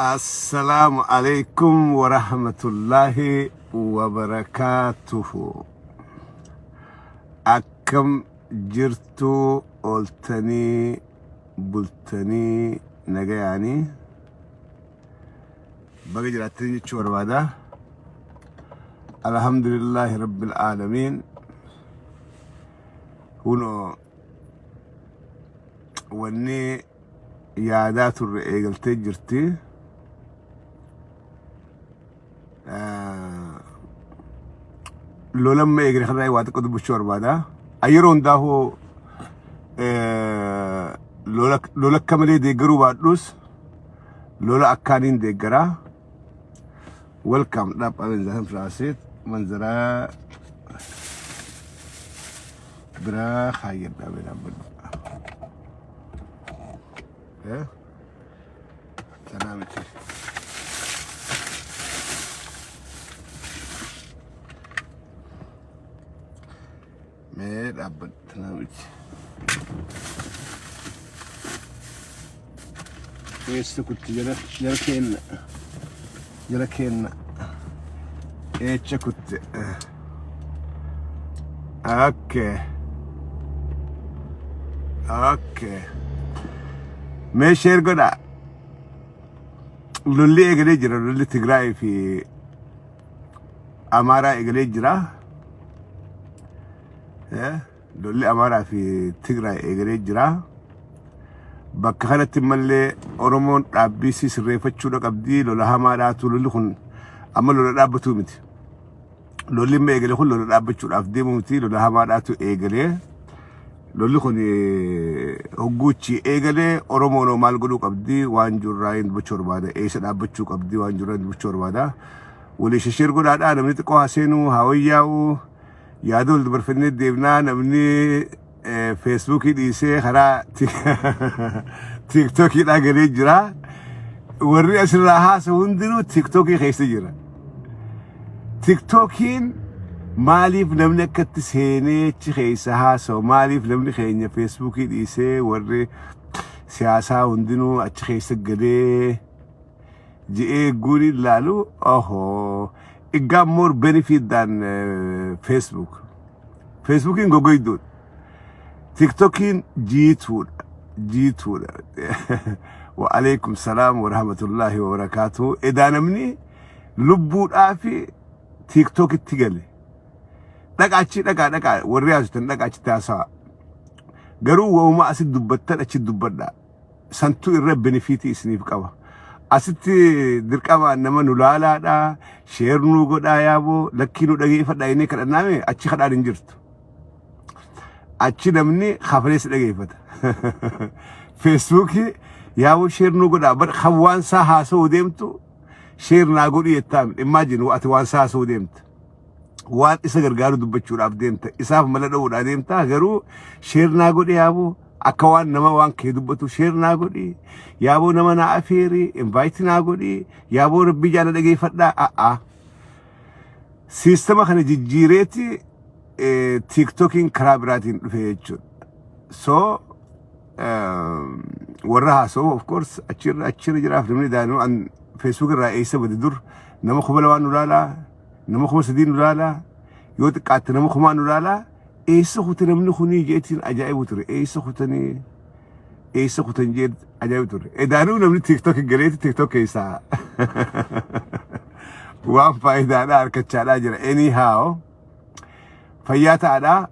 Assalaamu alaikum wa rahmatullahi wa barakaatuhu. Akkam jirtu ooltanii bultanii nagayaanii baga jiraattanii jechuu barbaada. Alhamdulillahi rabbil aalamiin. Kunoo wanni yaadaa turre eegaltee jirti. Lola amma eegale kanarraa waa xiqqoo dubbachuu barbaada. Yeroo hundaafuu lola akka malee deeggaruu baadhus lola akkaaniin deeggaraa. Welcome dhaab abenzahan firaaseet manzaraa biraa kaayyadhaa beelaa badhu. Eh? Tanaa miti. Mee dhaabbadhu tanaa miti. Eessa kutti jara jara keenna jara keenna eecha kutte. Okay. Okay. Mee share godhaa. Lolli eegalee jira. Lolli Tigraay fi Amaaraa eegalee jira. Lolli Amaaraa fi Tigraay eegalee jira. Bakka kanatti mallee Oromoon dhaabbii si sirreeffachuudha qabdi. Lola hamaadhaatu lolli kun amma lola dhaabbatuu miti. Lolli amma eegale kun lola dhaabbachuudhaaf deemu miti. Lola hamaadhaatu eegalee. Lolli kun hogguuchi eegalee Oromoon maal godhuu qabdi waan jirraa hin dubbachuu barbaada. Eessa dhaabbachuu qabdi waan jirraa hin dubbachuu barbaada. Walii share godhaadhaa namni xiqqoo haa seenuu haa wayyaa'u. Yaada wal dabarfannee deemnaa namni Facebookii dhiisee karaa TikTokiidhaa galee jira. Warri asirraa haasa'u hundinuu TikTokii keessa jira. TikTokiin maaliif namni akkatti seenee achi keessa haasa'u maaliif namni keenya Facebookii dhiisee warri siyaasaa hundinuu achi keessa galee je'ee guun ilaalu ohoo it got more benefit than Facebook. Facebookiin gogoyduudha. TikTokiin jiituudha. Jiituudha. Wa alaikum salaam wa rahmatullahi wa barakaatuhu. Edaa namni lubbuudhaa fi TikTokitti gale. Dhaqa achi dhaqaa dhaqaa warri haasoftan dhaqa achitti haasawa. Garuu waa'uma asitti dubbattan achi dubbadhaa. Santu irra benefitii isiniif qaba. Asitti dirqamaan nama nu laalaadha, share nuu godhaa yaaboo, lakkii nu dhageeffadhaa inni kadhannaame achi kadhaan hin jirtu. Achi namni kafalee si dhageeffata. Facebookii yaaboo share nuu godhaa bar kan waan isaa haasa'uu deemtu share naa godhi jettaan imagine ati waan isaa haasa'uu deemta. Waan isa gargaaru dubbachuudhaaf deemta. Isaaf mala dha'uudhaaf deemta garuu share naa godhi yaaboo akka waan nama waan kee dubbatu share naa godhi yaaboo nama naa afeeri invite naa godhi yaaboo rabbii jaala dhageeffadhaa a'a. Systema kana jijjiireeti TikTokiin karaa biraatiin dhufe jechuudha. So warra haasa'u of course achirra achirra jiraaf namni daanuu an Facebook irraa eessa bade dur nama 2000 nu laalaa nama 3000 nu laalaa yoo xiqqaatte nama 1000 nu laalaa eessa kute namni kunii jeetiin ajaa'ibu ture eessa kutanii eessa kutan jee ajaa'ibu ture edaanuu namni TikTok galeeti TikTok keessaa waan faayidaadhaa harkachaadhaa jira. Anyhow, fayyaa ta'aadhaa.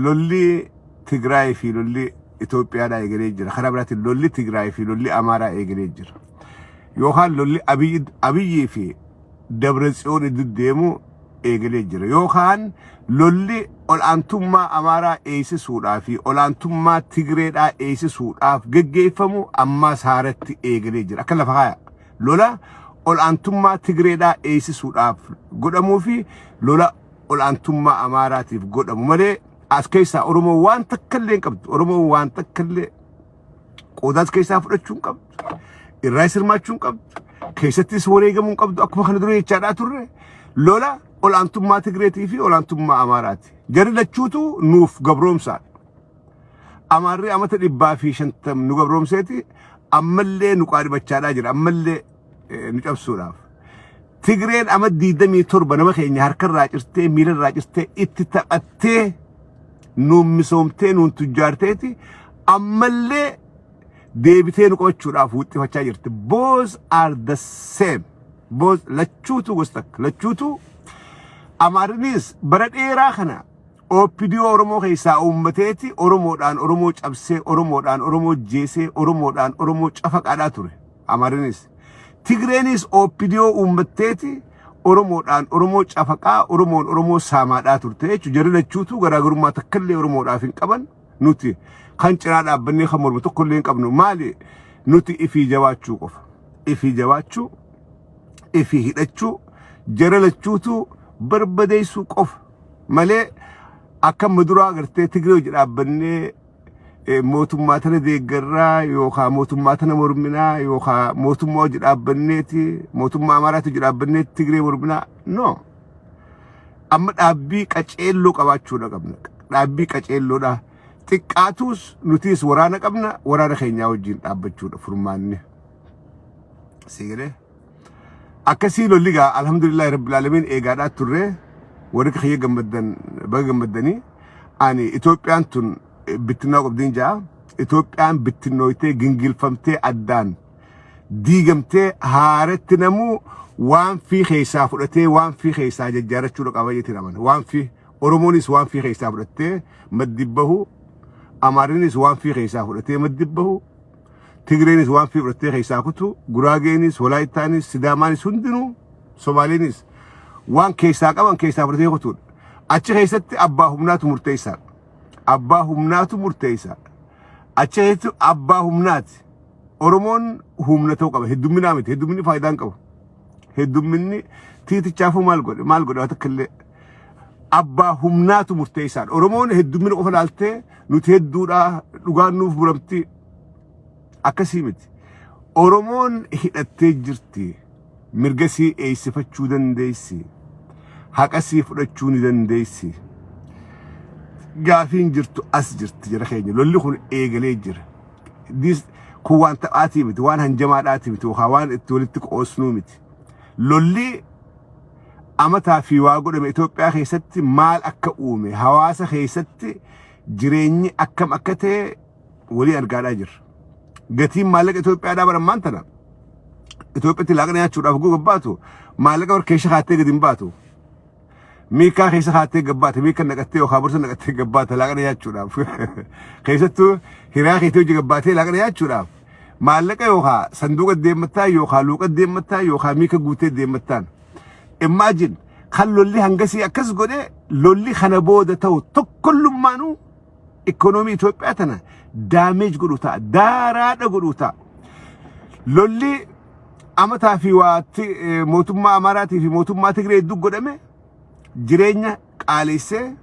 Lolli Tigraay fi lolli Itoophiyaadhaa eegalee jira. Karaa biraatiin lolli Tigraay fi lolli Amaaraa eegalee jira yookaan lolli Abiyyii fi Dabra Tsiyoon iddoo deemu eegalee jira yookaan lolli ol'aantummaa Amaaraa eegsisuudhaa fi ol'aantummaa Tigreedhaa eegsisuudhaaf geggeeffamu ammaas haaratti eegalee jira. Akka lafa kaaya. Lola ol'aantummaa Tigreedhaa eegsisuudhaaf godhamuu fi lola ol'aantummaa Amaaraatiif godhamu malee as keessaa Oromoo waan takka illee hin qabdu. Oromoo waan takka illee qoodaas keessaa fudhachuu hin qabdu. Irraa hirmaachuu hin qabdu. Keessattis wareegamuu hin qabdu. Akkuma kana dura jechaadhaa turre lola ol'aantummaa Tigreetii fi ol'aantummaa Amaaraati. Jarri lachuutu nuuf gabroomsaadha. Amaarri amata 150 nu gabroomseeti ammallee nu qaadhimachaadhaa jira. Ammallee Nu cabsuudhaaf. Tigreen ama 27 nama keenya harkarraa cirtee, miilarraa cirtee, itti taphattee, nuun misoomtee, nuun tujjaarteeti ammallee deebitee nu qabachuudhaaf wuxxifachaa jirti. Both are the same. Both lachuutu gosa takka. Lachuutu Amaarinis bara dheeraa kana OPDO Oromoo keessaa uummateeti Oromoodhaan Oromoo cabsee, Oromoodhaan Oromoo jeesee, Oromoodhaan Oromoo cafaqaadhaa ture. Amaarinis. Tigreenis OPDO uummatteeti Oromoodhaan Oromoo cafaqaa, Oromoon Oromoo saamaadhaa turte jechuudha. Jarri lachuutu garaagarummaa takkallee Oromoodhaaf hin qaban. Nuti kan cinaa dhaabbannee kan mormu tokkollee hin qabnu. Maali? Nuti ifii jabaachuu qofa. Ifii jabaachuu, ifii hidhachuu, jara lachuutu barbadeessuu qofa. Malee akka amma duraa agartee Tigree hojii dhaabbannee mootummaa tana deeggarraa yookaan mootummaa tana morminaa yookaan mootummaa hojii dhaabbanneeti mootummaa Amaaraatti hojii dhaabbanneeti Tigree morminaa, no. Amma dhaabbii qaceelloo qabaachuudha qabna. Dhaabbii qaceelloodha. Xiqqaatus nutis waraana qabna, waraana keenyaa wajjin dhaabbachuudha furmaanni. Siigalee. Akkasii lolli gaa alhamdulillahi rabbil alamin eegaadhaa turre. Warri kiyya gammaddan baga gammaddanii. Ani Itoophiyaan tun bittinnaa qabdiin ja'a. Itoophiyaan bittinnooytee, gingilfamtee, addaan diigamtee haaratti namuu waan fi keessaa fudhatee waan fi keessaa jajjaarachuudha qaba jeetiin amana. Waan fi Oromoonis waan fi keessaa fudhattee maddi bahu, Amaarinis waan fi keessaa fudhatee maddi bahu, Tigreenis waan fi fudhattee keessaa kutu, Guraageenis, Walaayittaanis, Sidaamaanis hundinuu, Somaaliinis waan keessaa qaban keessaa fudhatee kutuudha. Achi keessatti abbaa humnaatu murteessaadha. Abbaa humnaatu murteessaadha. Achi keessatti abbaa humnaati. Oromoon humna ta'uu qaba. Heddumminaa miti. Heddumminni faayidaa hin qabu. Heddumminni tiitichaafuu maal godhe, maal godhe? Waan takka illee. Abbaa humnaatu murteessaadha. Oromoon heddummina qofa laaltee nuti hedduudha, dhugaan nuuf muramti, akkasii miti. Oromoon hidhattee jirti. Mirga sii eeysifachuu dandeessi. Haqa sii fudhachuu ni dandeessi. Gaafiin jirtu as jirti jara keenya. Lolli kun eegalee jira. Kun waan taphaatii miti, waan hanjamaadhaatii miti, yookaan waan itti walitti qoosnuu miti. Lolli amataa fi waa godhame Itoophiyaa keessatti maal akka uume, hawaasa keessatti jireenyi akkam akka ta'e walii argaadhaa jirra. Gatiin maallaqa Itoophiyaadhaa barammaan tana Itoophiyaatti laaqana nyaachuudhaaf guu gabbaatu maallaqa bar keessa kaattee gadi hin baatu. Miikaa keessa kaattee gabbaate, miika naqattee yookaan borsa naqattee gabbaata laaqana nyaachuudhaaf. Keessattuu hiriyaa keetii hojii gabbaatee laaqana nyaachuudhaaf maallaqa yookaan sanduuqa deemmattaa yookaan luuqa deemmattaa yookaan miika guutee deemmattaan. Imagine kan lolli hangasii akkas godhe, lolli kana booda ta'u tokkollummaanuu ikoonoomii Itoophiyaa tana damage godhu ta'a. Daaraadha godhu ta'a. Lolli amataa fi waa mootummaa Amaaraatii fi mootummaa Tigree hedduu godhame jireenya qaalessee,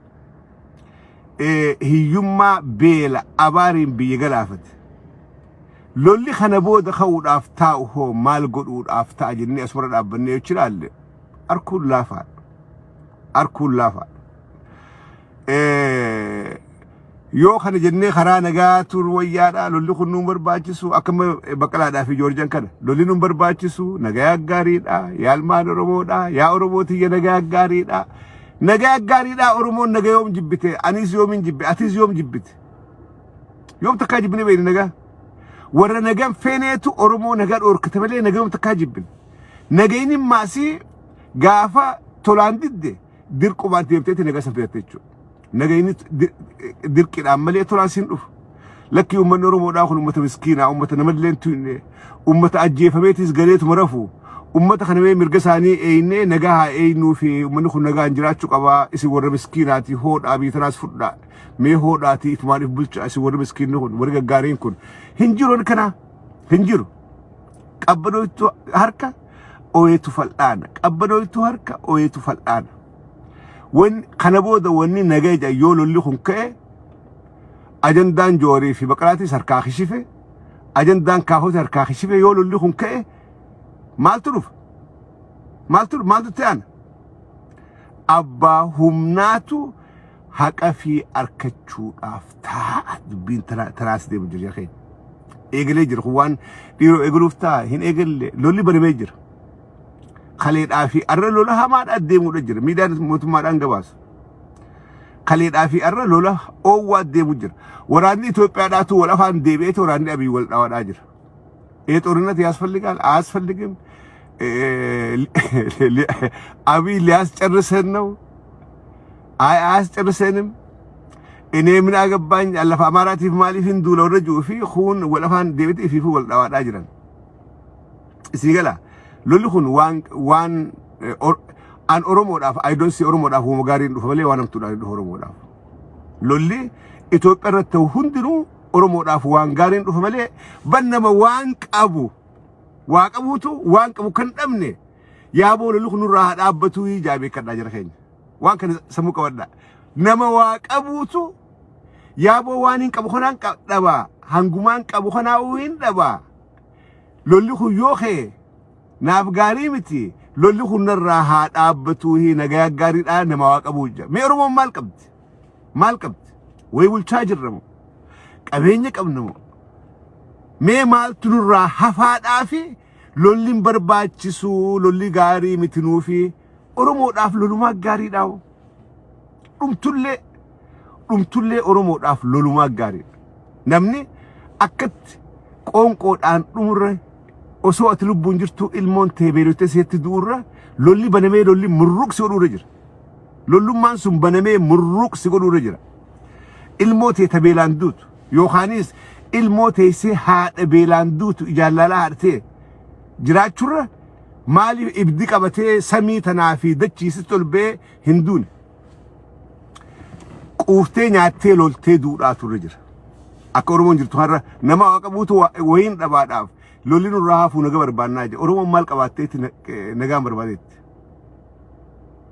hiyyummaa, beela, abaariin biyya galaafate. Lolli kana booda ka'uudhaaf taa'u hoo maal godhuudhaaf ta'a jennee asuma dhaabbannee yoo ilaalle arkuun laafaadha. Arkuun laafaadha. Yoo kana jennee karaa nagaa turu wayyaadha, lolli kun nuun barbaachisu, akka Baqqalaadhaa fi Joorjan kana lolli nuun barbaachisu, nagaa gaariidha, yaalmaan Oromoodha, yaa Oromoo tiyya, nagaa gaariidha, nagaa gaariidha. Oromoon nagaa yoom jibbite? Anis yoom hin jibbe? Atis yoom jibbite? Yoom takkaa jibbine beekni? Nagaa warra nagaan feeneetu Oromoo nagaa dhoorkate malee nagaa yoom takkaa jibbine? Nagayni maasii gaafa tolaan didde dirqumaan deemteeti nagaa san fidatte jechuudha. Nagayni dirqiidhaan malee tolaan siin dhufu. Lakkii, uummanni Oromoodhaa kun uummata miskiinaa, uummata namallee hin tuqne, uummata ajjeefameetis galeetuma rafu. Uummata kana mee mirga isaanii eeynee nagaa haa eeynuu fi uummanni kun nagaan jiraachuu qaba. Isin warra miskiinaati, hoodhaa biyya tanaas fudhaa. Mee hoodhaatii ifumaan if bulchaa, isin warri miskiinni kun, warri gaggaariin kun. Hin jiru kana, hin jiru. Qabbanooytu harka ooyetu fal'aana. Qabbanooytu harka ooyetu fal'aana. Wanni kana booda wanni nagaa jedhan, yoo lolli kun ka'e, ajandaan Joorii fi Baqalaatis harkaa kishife, ajandaan Kaafota harkaa kishife. Yoo lolli kun ka'e maaltu dhufa? Maaltu ta'an? Abbaa humnaatu haqa fi arkachuudhaaf taa'a. Dubbiin tanaas deemu jira keenya. Eegalee jira kun waan dhiiroo eegaluuf ta'a hin eegalle lolli banamee jira. Kaleedhaa fi arra lola hamaadhaa deemuudha jira. Miidiyaan mootummaadhaan gabaasa. Kaleedhaa fi arra lola oowwaa deemu jira. Waraanni Itoophiyaadhaatu wal afaan deebi'eeti waraanni Abiy wal dhawaadhaa jira. ይሄ ጦርነት ያስፈልጋል አያስፈልግም? አብይ ሊያስጨርሰን ነው? አይ አያስጨርሰንም። እኔ ምን አገባኝ lafa Amaaraatiif maaliif hin duula warra jiru fi kun wal afaan deebitee fi wal dhawaadhaa jiran. Isii gala lolli kun waan waan an Oromoodhaaf I don't see Oromoodhaaf uuma gaariin dhufa malee waan hamtuudhaan hin dhufa Oromoodhaaf. Lolli Itoophiyaa irratti ta'u hundinuu Oromoodhaaf waan gaariin dhufa malee bannama waan qabu waa qabuutu waan qabu kan dhabne yaaboo lolli kun nurraa haa dhaabbatu ijaa beekadhaa jira keenya. Waan kana sammuu qabadhaa. Nama waa qabuutu yaaboo waan hin qabu kanaan dhabaa hangumaan qabu kanaa hin dhabaa. Lolli kun yoo ka'e naaf gaarii miti lolli kun narraa haa dhaabbatu nagaa gaariidhaa nama waa qabu jira. Mee Oromoon maal qabdi? Maal qabdi? Wayi bulchaa jirra moo? Qabeenya qabna moo? Mee maaltu nurraa hafaadhaa fi lolli hin barbaachisu lolli gaarii miti nuufi Oromoodhaaf lolumaa gaariidhaa. Dhumtullee dhumtullee Oromoodhaaf lolumaa gaariidha. Namni akkatti qoonqoodhaan dhumurra osoo ati lubbuun jirtu ilmoon tee beelottee seetti du'urra lolli banamee lolli murruq si godhuurra jira. Lollummaan sun banamee murruq si godhuurra jira. Ilmoo tee ta beelaan duutu yookaanis ilmoo teessee haadha beelaan duutu ijaan laalaa haadhatee jiraachurra maaliif ibdi qabatee samii tanaa fi dachiisitti ol ba'ee hin duune. Quuftee nyaattee loltee duudhaa turre jira. Akka Oromoon jirtu har'a nama waa qabuutu wayiin dhabaadhaaf lolli nurraa hafuu naga barbaannaa jira. Oromoon maal qabaatteeti nagaan barbaadeetti?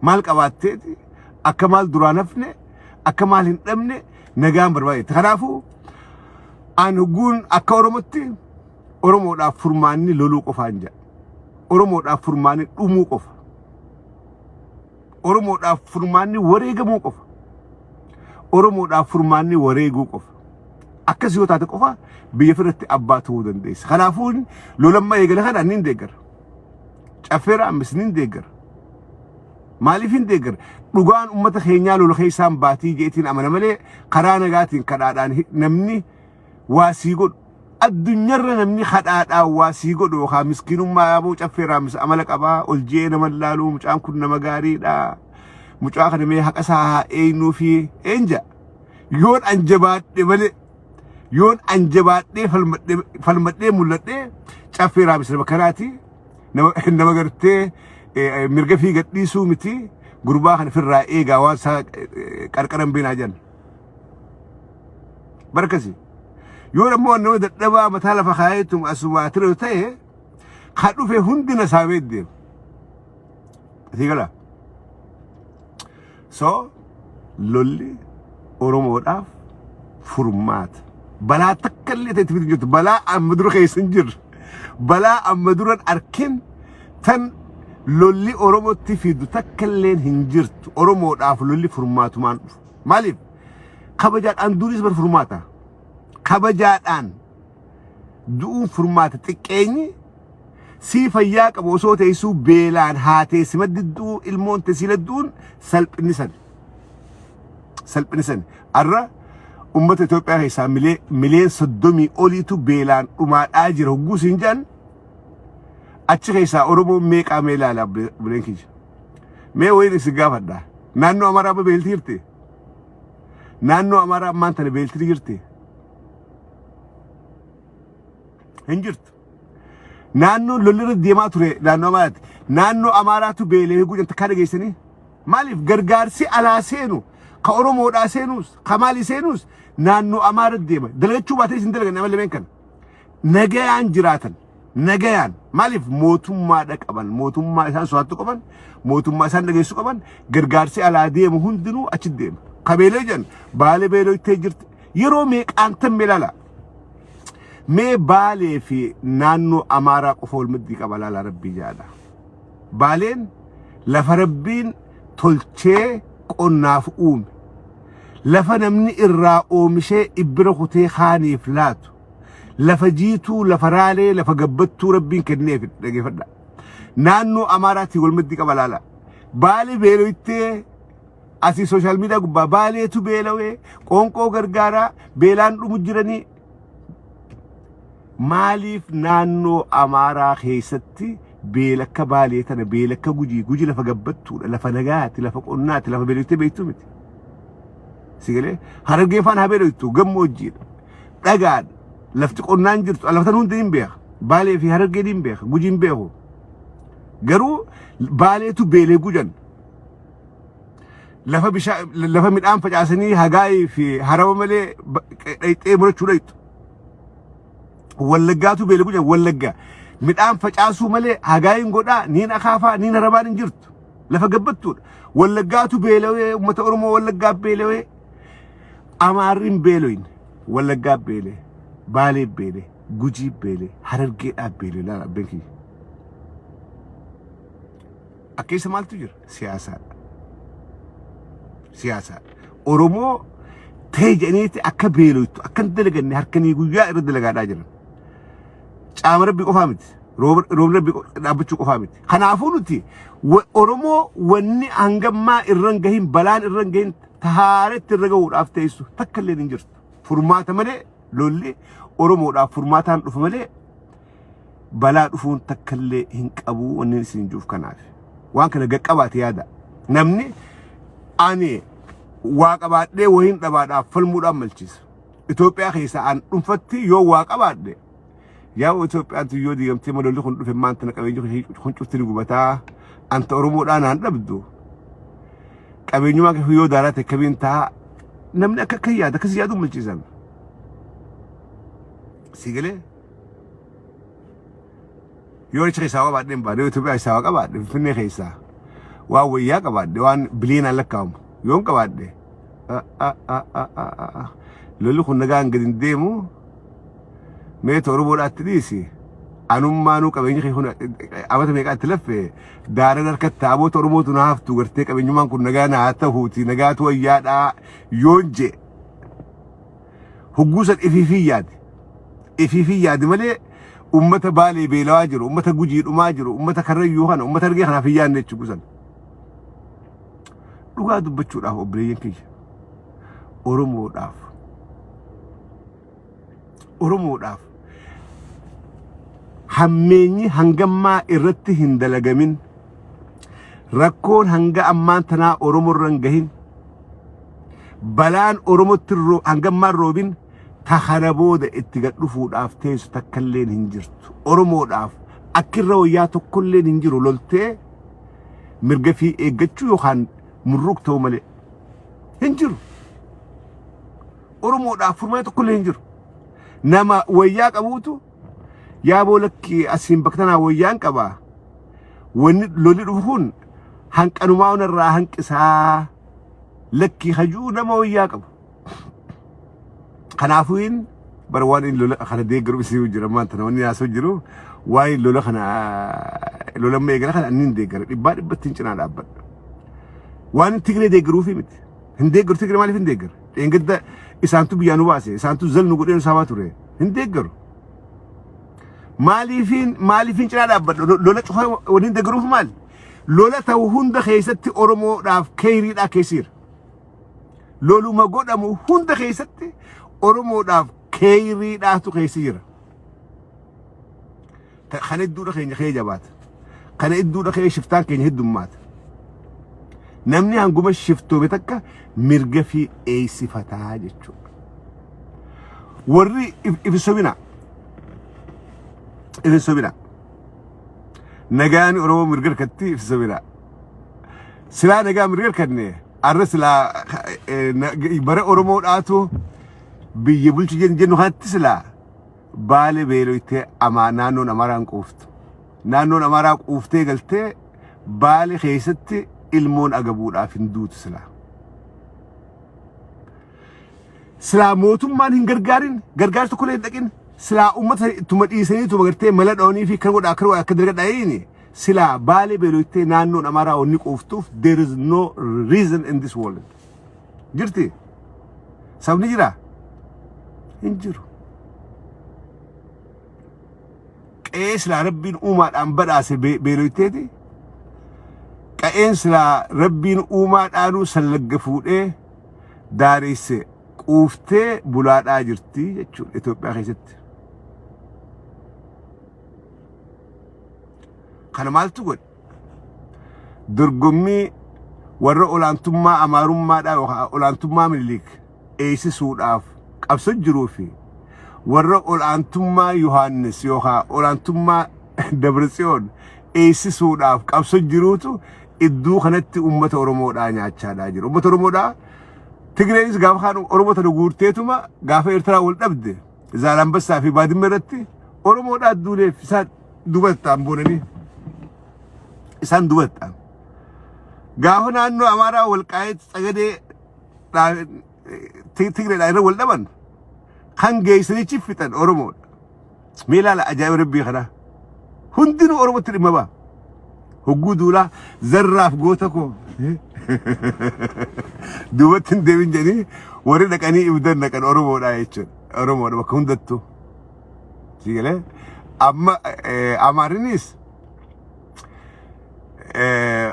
Maal qabaatteeti akka maal duraan hafne akka maal hin dhabne nagaan barbaadeetti. Kanaafuu an hugguun akka Oromootti Oromoodhaaf furmaanni loluu qofaan jedha. Oromoodhaaf furmaanni dhumuu qofa. Oromoodhaaf furmaanni wareegamuu qofa. Oromoodhaaf furmaanni wareeguu qofa. Akkas yoo taate qofa biyya firratti abbaa ta'uu dandeessa. Kanaafuu lolamma eegale kana ni deeggara. Caffeera ammas ni deeggara. Maaliif hin deeggara? Dhugaan uummata keenyaa lola keessaan baatii jeetiin amana malee karaa nagaatiin kadhaadhaan namni waa sii godhu. Addunyaarra namni kadhaadhaan waa sii godhu yookaan miskiinummaa yaaboo caffeeraa mis amala qabaa ol je'ee nama laaluu mucaan kun nama gaariidha. Mucaa kana mee haqa isaa haa eenyuu fi eenja. Yoon an jabaadhe malee yoon an jabaadhee falmadhee mul'adhee caffeeraa mis nama kanaati. Nama gartee mirga fi gadhiisuu miti gurbaa kana firraa eegaa waan isaa qarqaran beenaa jedhan. Barkasi. Yoo ammoo nama dadhabaa mataa lafa kaayeetum asumaa ture ta'e ka dhufe hundi na saamee deema. Asii gala. So lolli Oromoodhaaf furmaata. Balaa takka illee ta'e itti jirtu. Balaa amma dura keessa hin jirre. Balaa amma duran arkin tan lolli Oromootti fidu takka illee hin jirtu. Oromoodhaaf lolli furmaatumaan dhufu. Maaliif? Kabajaadhaan duunis bar furmaata. Kabajaadhaan du'uun furmaata xiqqeenyi sii fayyaa qabu osoo teessuu beelaan haatee sima didduu ilmoon teessila du'uun salphinni san. Salphinni san. Arra uummata Itoophiyaa keessaa mileen 30 oliitu beelaan dhumaadhaa jira hogguu siin jedhan achi keessaa Oromoon meeqaa mee ilaala buleen kiyya. Mee wayiin isin gaafadha. Naannoo Amaaraa beelti jirti? Naannoo Amaaraa ammaan tana beelti jirti? Hin jirtu. Naannoon lolli irra deemaa ture naannoo Amaaraati. Naannoo Amaaraatu beelee eeguu janta kana geessanii. Maaliif gargaarsi alaa seenu ka Oromoodhaa seenus ka maalii seenus naannoo Amaara deema. Dalagachuu baatee isin dalagan nama lameen kana. Nagayaan jiraatan. Nagayaan maaliif mootummaadha qaban mootummaa isaan sodaattu qaban mootummaa isaan dhageessu qaban gargaarsi alaa deemu hundinuu achi deema. Kabeelee jedhan baalee beeloytee jirti. Yeroo meeqaan tamme ilaala. Mee Baalee fi naannoo Amaaraa qofa wal maddii qaba laala rabbii jaadha. Baaleen lafa rabbiin tolchee qonnaaf uume. Lafa namni irraa oomishee ibbira kutee kaaniif laatu. Lafa jiituu, lafa raalee, lafa gabbattuu Rabbiin kenneef dhageeffadha. Naannoo Amaaraatii wal maddii qaba laala. Baalee beeloytee asii social media gubbaa Baaleetu beelawee qoonqoo gargaaraa beelaan dhumu jiranii. Maaliif naannoo Amaaraa keessatti beela akka Baalee tana, beela akka Gujii, Guji lafa gabbattuudha, lafa nagaati, lafa qonnaati, lafa beeloytee beektu miti. Sigalee Harargee faan haa beeloytu, gammoojjiidha, dhagaadha, lafti qonnaan jirtu, lafa tan hundi hin beeka. Baalee fi Harargee hin beeka, Gujii hin beeku. Garuu Baaleetu beelee gujan. Lafa bishaan, lafa midhaan facaasanii hagaayii fi harama malee dhayxee murachuu dhayxu. Wallaggaatu beela gujan. Wallagga midhaan facaasuu malee hagaayin godhaa niin akaafaa niin harabaan hin jirtu. Lafa gabbattuudha. Wallaggaatu beelawee, uummata Oromoo Wallaggaa beelawee, Amaarri hin beeloyne. Wallaggaa beelee, Baalee beelee, Gujii beelee, Harargeedhaa beelee laala abbeen kiyya. Akka isa maaltu jira? Siyaasaadha. Siyaasaadha. Oromoo ta'e jedhaniiti akka beeloytu, akka hin dalaganne harkanii guyyaa irra dalagaadhaa jiran. Caama Rabbii qofaa miti. Roobni Rabbii dhaabbachuu qofaa miti. Kanaafuu nuti Oromoo wanni hangammaa irra hin gahin, balaan irra hin gahin tahaaretti irra gahuudhaaf teessu takka illee hin jirtu. Furmaata malee, lolli Oromoodhaaf furmaataan dhufu malee balaa dhufuun takka illee hin qabu wanni isin jiruuf kanaaf. Waan kana gaqqabaate yaada. Namni ani waa qabaadhee wahiin dhabaadhaaf falmuudhaan malchiisa. Itoophiyaa keessaa an dhuunfatti yoo waa qabaadhe, yaa Itoophiyaan tun yoo diigamtee lolli kun dhufe, maanta na qabeenyi kun cufti ni gubataa, anta Oromoodhaan naan dhabdu, qabeenyumaa kee yoo daaraa ta'e kamiin ta'a? Namni akka akka yaada akkas yaaduu malchiisan. Si galee? Yoo achi keessaa waa qabaadhe hin baane, yoo Itoophiyaa keessaa waa qabaadhe, Finfinnee keessaa waan wayyaa qabaadhe, waan biliyoonaan lakkaa'amu yoon qabaadhe, lolli kun nagaan gadi hin deemu. Meeta Oromoodhaatti dhiisi, anummaanuu qabeenya kee kun amata meeqaatti laffe daaran harkatti aboota Oromootu na haftu gartee, qabeenyummaan kun nagaa na haa ta'uuti, nagaatu wayyaadhaa yoon jee, hogguusan ifiifii yaade, ifiifii yaade malee ummata Baalee beelawaa jiru, ummata Gujii dhumaa jiru, ummata Karrayyuu kana, ummata Harargee kanaaf hin yaadne jechuudha san. Dhugaa dubbachuudhaaf, obboleeyyan kiyya, Oromoodhaaf hammeenyi hangammaa irratti hin dalagamin, rakkoon hanga ammaan tanaa Oromoo irra hin gahin, balaan Oromotti hangammaan roobin ta kana booda itti gad dhufuudhaaf teessu takkalleen hin jirtu. Oromoodhaaf akki irra wayyaa tokkolleen hin jiru, loltee mirga fi eeggachuu yookaan murruuk ta'uu malee hin jiru. Oromoodhaaf furmaata tokkollee hin jiru. Nama wayyaa qabuutu yaaboo lakki asiin bakka tanaa wayyaan qabaa. Wanni lolli dhufu kun hanqanumaa onarraa hanqisaa lakki hajuu nama wayyaa qabu. Kanaafuu hin bara waan inni lola kana deeggaru isii jira maanta namoonni haasoo jiru waa'ee lola kana, lola amma eegala kana inni hin deeggara, dhibbaa dhibbatti hin cinaa dhaabbadha. Waan Tigree deeggaruufi miti. Hin deeggaru. Tigree maaliif hin deeggaru? Dheengadda isaantu biyyaa nu baase, isaantu zal nu godhee nu saamaa ture. Hin deeggaru. Maaliifiin cinaa dhaabbadha? Lola cufa waliin deeggaruuf maali? Lola ta'u hunda keessatti Oromoodhaaf keeyriidhaa keessiira. Loluma godhamu hunda keessatti Oromoodhaaf keeyriidhaatu keessa jira. Kan hedduudha keenya kee jabaata. Kana hedduudha kee shiftaan keenya heddummaata. Namni hanguma shiftoome takka mirga fi eeysifataa jechuudha. Warri if sobina. If sobina. Nagaan Oromoo mirga harkatti if sobina. Silaa nagaa mirga harkanne, arra silaa bara Oromoodhaatu biyya bulchu jennu kanatti silaa Baale beeloytee amaa naannoon Amaaraan quuftu. Naannoon Amaaraa quuftee galtee Baale keessatti ilmoon agabuudhaaf hin duutu silaa. Silaa mootummaan hin gargaarin, gargaarsa tokko illee hin dhaqin, silaa uummata ittuma dhiisanii ittuma gartee mala dhawanii fi kan godhaa akka godhaa akka dalagaa dha'iini, silaa Baalee beeloytee naannoon Amaaraa wanni quuftuuf there is no reason in this world. Jirti? Sabni jira? Hin jiru. Qe'ee silaa Rabbiin uumaadhaan badhaase beeloyteeti. Qa'een silaa Rabbiin uumaadhaanuu sallagga fuudhee daareesse quuftee bulaadhaa jirti jechuudha Itoophiyaa keessatti. Kana maaltu godhe? Dorgommii warra olaantummaa Amaarummaadhaa yookaan olaantummaa Minilik eeysisuudhaaf qabso jiruu fi warra ol'aantummaa Yohaannis yookaan ol'aantummaa Dabratsiyoon eeysisuudhaaf qabso jiruutu idduu kanatti uummata Oromoodhaa nyaachaadhaa jira. Uummata Oromoodhaa Tigreenis gaafa kaan Oromoo tana guurteetuma gaafa Eertiraa wal dhabde Zaalambassaa fi Baadimmee irratti Oromoodhaa duuleef isaan duuba ta'an boonanii isaan duuba ta'an. Gaafa naannoo Amaaraa Walqaayit Tsagadee Tigreedhaan irra wal dhaban kan geessanichi fixan Oromoodha. Mee ilaala ajaa'iba rabbii kanaa. Hundinuu Oromootti dhimma ba'a. Hogguu duulaa zarraaf goota koo duubatti hin deemin jedhanii warri dhaqanii ibiddan dhaqan Oromoodha jechuudha. Oromoodha bakka hundattuu. Si galee amma Amaarinis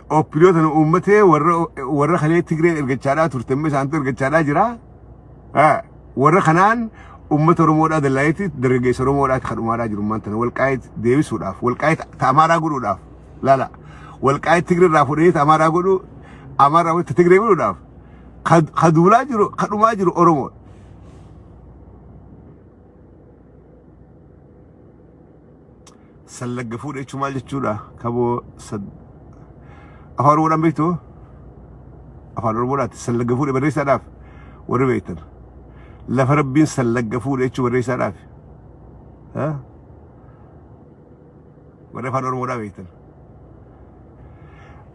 OPDO tana uummatee warra warra kalee Tigreen ergachaadhaa turte amma isaantu ergachaadhaa jira. Warra kanaan uummata Oromoodhaa dallaayetti dargaggeessa Oromoodhaatti kan dhumaadhaa jiru ammaan tana walqaayit deebisuudhaaf walqaayit ta Amaaraa godhuudhaaf laala walqaayit Tigree irraa fuudhanii ta Amaaraa godhuu Amaaraa walitti Tigree godhuudhaaf ka duulaa jiru ka dhumaa jiru Oromoodha. Sallagga fuudhe jechuun maal jechuudha? Kaboo sad afaan Oromoodhaan beektu? Afaan Oromoodhaatti sallagga fuudhe barreessaadhaaf warri beektan. Lafa rabbiin sallagga fuudhe jechuun barreessaadhaaf. Warri afaan Oromoodhaa beektan.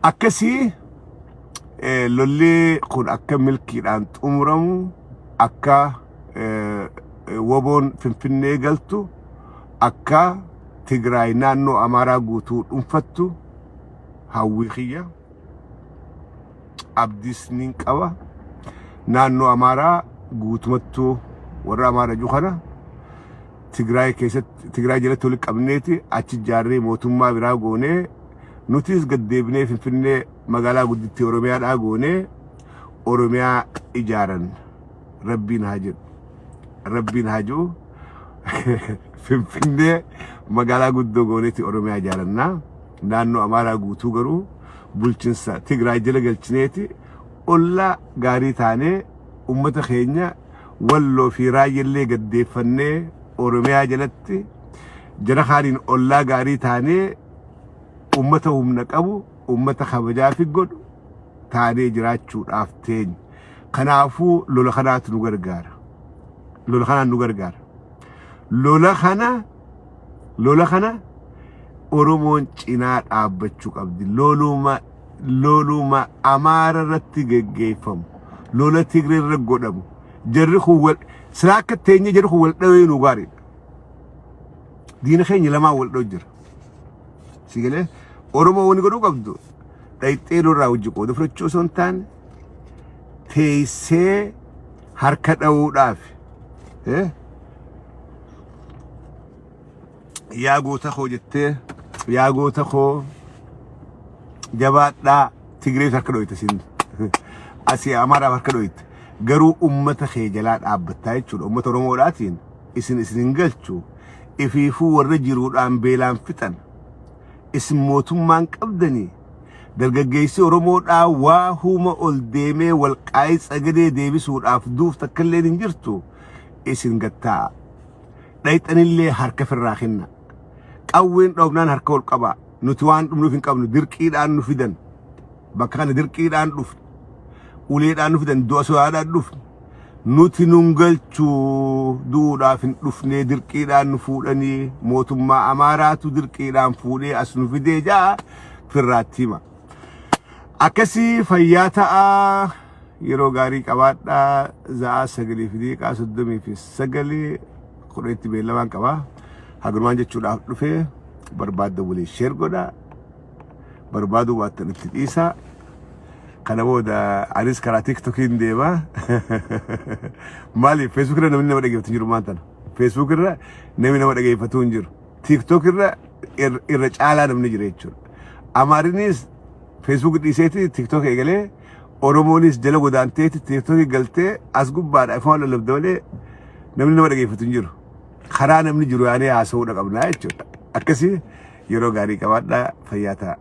Akkasii lolli kun akka milkiidhaan xumuramu akka woboon Finfinnee galtu akka Tigraay naannoo Amaaraa guutuu dhuunfattu hawwii kiyya. Abdiis niin qaba. Naannoo Amaaraa guutumattuu warra Amaara jiru kana Tigraay keessatti Tigraay jalatti walitti qabneeti achi ijaarree mootummaa biraa goonee nutis gad deebinee Finfinnee magaalaa guddittii Oromiyaadhaa goonee Oromiyaa ijaaran rabbiin haa jedhu. Rabbiin haa jedhu. Finfinnee magaalaa guddoo gooneeti Oromiyaa ijaarannaa. Naannoo Amaaraa guutuu garuu bulchinsa Tigraay jala galchineeti ollaa gaarii taanee uummata keenya Walloo fi Raayyallee gaddeeffannee Oromiyaa jalatti jara kaaniin ollaa gaarii taanee uummata humna qabu uummata kabajaa fi godhu taanee jiraachuudhaaf teenya. Kanaafuu lola kanaatu nu gargaara. Lola kanaan nu gargaara. Lola kana lola kana Oromoon cinaa dhaabbachuu qabdi. Loluma loluma Amaara irratti geggeeffamu, lola Tigree irra godhamu. Jarri kun wal silaa akka teenye jarri kun wal dhawee nu gaariidha. Diina keenya lamaan wal dhawu jira. Si galee Oromoo wani godhuu qabdu dhayxee lolaa wajji qooda fudhachuu osoo hin taane teessee harka dhawuudhaaf yaa goota koo jettee yaa goota koo jabaadhaa Tigreef harka dhoyte sin asii Amaaraaf harka dhoyte garuu ummata kee jalaa dhaabbattaa jechuudha ummata Oromoodhaatiin isin isin hin galchu ifiifuu warra jiruudhaan beelaan fixan isin mootummaan qabdanii dargaggeessi Oromoodhaa waa huuma ol deemee walqaayii tsagadee deebisuudhaaf duuf takkalleen hin jirtu isin gattaa. Dhayxanillee harka firraa kenna. Qawween dhoofnaan harka ol qabaa. Nuti waan dhumnuuf hin qabnu dirqiidhaan nu fidan. Bakka kana dirqiidhaan dhufne. Uleedhaan nu fidan du'a sodaadhaan dhufne. Nuti nun galchuu du'uudhaaf hin dhufnee dirqiidhaan nu fuudhanii mootummaa Amaaraatu dirqiidhaan fuudhee as nu fidee jaa firraatti hima. Akkasii fayyaa ta'aa yeroo gaarii qabaadhaa za'aa 9:39 10tti beellamaan qabaa. Hagumaan jechuudhaaf dhufee barbaadda waliin share godhaa. Barbaaduu baattan itti dhiisaa. Kana booda anis karaa TikTokiin deema. Maaliif Facebook irra namni nama dhageeffatu hin jiru maan tana. Facebook irra namni nama dhageeffatu hin jiru. TikTok irra irra caalaa namni jira jechuudha. Amaarinis Facebook dhiiseeti TikTok eegalee, Oromoonis jala godaanteeti TikTok galtee as gubbaadha ifaan lallabda malee namni nama dhageeffatu hin jiru. Karaa namni jiru yaanee haasa'uudha qabnaa jechuudha. Akkasii yeroo gaarii qabaadhaa, fayyaa ta'a.